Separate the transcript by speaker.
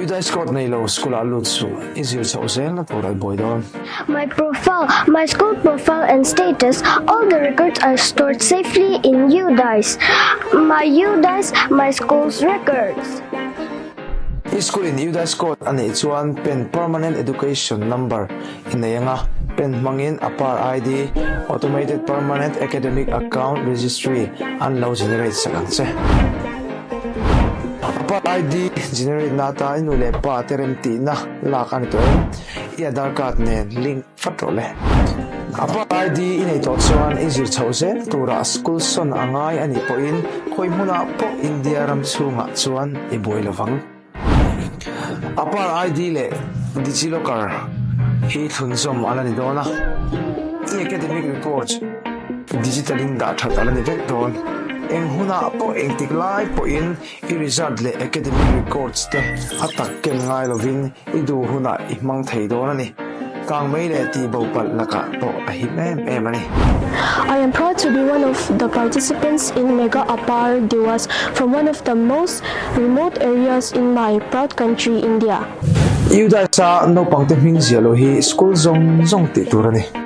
Speaker 1: UDISE code nei lo school ah lut suh, i zir chhoh zel na tur a i buai dawn.
Speaker 2: My profile, my school profile and status, all the records are stored safely in UDISE. My UDISE, my school's records.
Speaker 1: I school in UDISE code a neih chuan pen Permanent Education Number i nei anga, pen hmangin APAR ID, Automated Permanent Academic Account Registry, an lo generate sak ang che. APAR ID generate na atan i nu leh pa te remtihna lak a ni tawh em? I Aadhaar card nen link vat rawh le. APAR ID i nei tawh chuan i zir chhoh zel turah school sawn a ngai a nih pawhin khawi hmunah pawh India ram chhungah chuan i buai lovang. APAR ID leh DigiLocker hi thlunzawm a la ni dawn a, i academic records digital in dah that a la ni vek dawn. Eng hunah pawh engtik lai pawhin i result leh academic records te a tak ken ngai lovin i duh hunah i hmang thei dawn a ni. Kang mai leh tih bo palh lakah pawh a him em em a ni.
Speaker 3: I am proud to be one of the participants in Mega Apar Diwas from one of the most remote areas in my proud country India.
Speaker 1: UDISE-a naupangte hming ziah loh hi school zawng zawng tih tur a ni.